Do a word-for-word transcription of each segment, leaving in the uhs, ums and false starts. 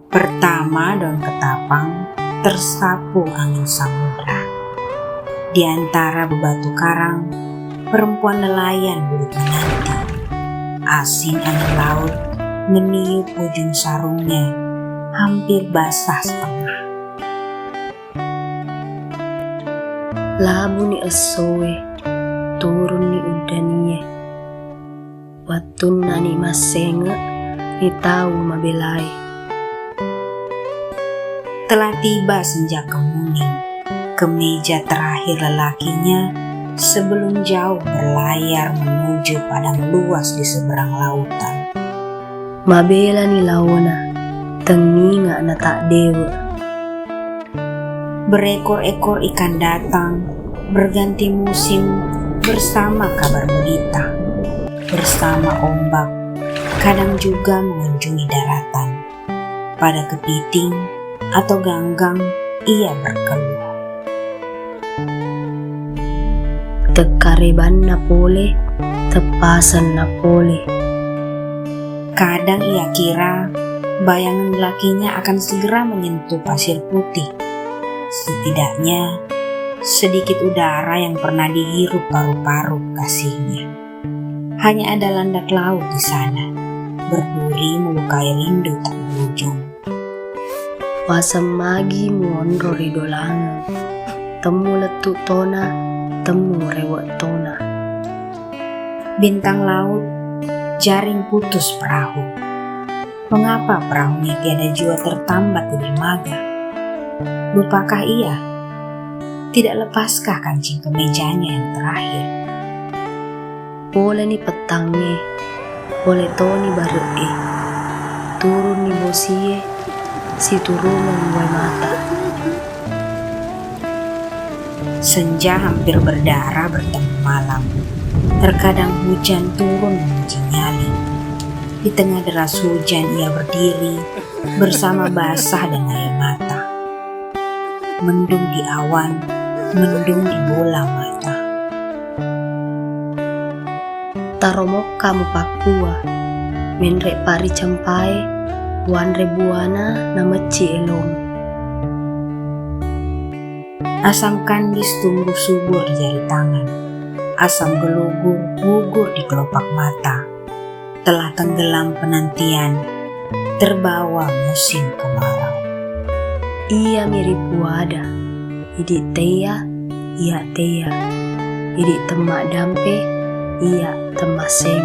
Pertama, daun ketapang tersapu angin samudra. Di antara bebatu karang, perempuan nelayan duduk menanti. Asing angin laut meniup ujung sarungnya, hampir basah setengah. Labuni essoe, turunni uddanie. Wettunnani massenge ri tau mabelae. Telah tiba senja kemuning, kemeja terakhir lelakinya sebelum jauh berlayar menuju padang luas di seberang lautan. Mabelani laona, tengnginga natakdewe. Berekor-ekor ikan datang, berganti musim bersama kabar berita, bersama ombak, kadang juga mengunjungi daratan. Pada kepiting atau ganggang, ia berkeluh. Tekkarebanna pole, teppasenna pole. Kadang ia kira bayangan lakinya akan segera menyentuh pasir putih. Setidaknya, sedikit udara yang pernah dihirup paru-paru kasihnya. Hanya ada landak laut di sana, berduri melukai rindu tak berujung. Waseng magi muonro ri dolangeng, temmu lettu tona, temmu rewe tona. Bintang laut, jaring putus perahu. Mengapa perahunya tiada jua tertambat di dermaga? Lupakah ia? Tidak lepaskah kancing kemejanya yang terakhir? Poleni pettangnge, pole toni bare'e, turunni bosie, siturungeng wae mata. Senja hampir berdarah bertemu malam. Terkadang hujan turun menguji nyali. Di tengah deras hujan ia berdiri bersama basah dan air mata. Mendung di awan, mendung di bola mata. Taro mokka mupakkua, menre' pari cempae, wanre buana namecci elong. Asam kandis tumbuh subur di jari tangan. Asam gelugur gugur di kelopak mata. Telah tenggelam penantian, terbawa musim kemarau. Iya miripuada, idi' teya, iya teya. Idi' temmaddampe, iya temmasseng.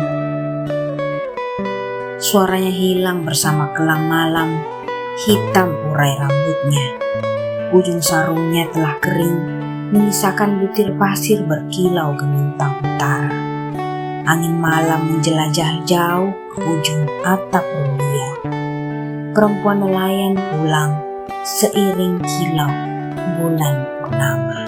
Suaranya hilang bersama kelam malam, hitam urai rambutnya. Ujung sarungnya telah kering, menyisakan butir pasir berkilau gemintang utara. Angin malam menjelajah jauh ke ujung atap rumbia. Perempuan nelayan pulang seiring kilau bulan purnama.